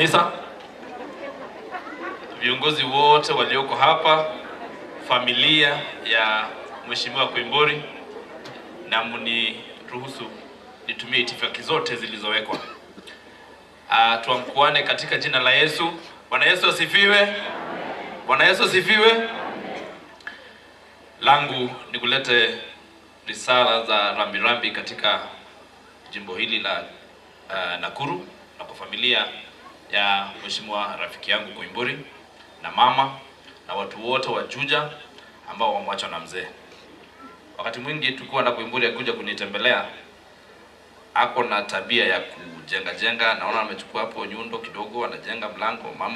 kanisa, viongozi wote walioko hapa, familia ya Mheshimiwa Koimburi, na mniruhusu nitumie itifaki zote zilizowekwa. Tuamkuane katika jina la Yesu. Bwana Yesu asifiwe. Bwana Yesu asifiwe. Langu ni kulete risala za rambirambi katika jimbo hili la Nakuru na kwa familia ya Mheshimiwa rafiki yangu Koimburi na mama na watu wote wa Juja ambao wamewachwa na mzee. Wakati mwingi tukiwa na Koimburi akikuja kunitembelea, ako na tabia ya kujenga jenga. Naona amechukua hapo nyundo kidogo, anajenga mlango mama.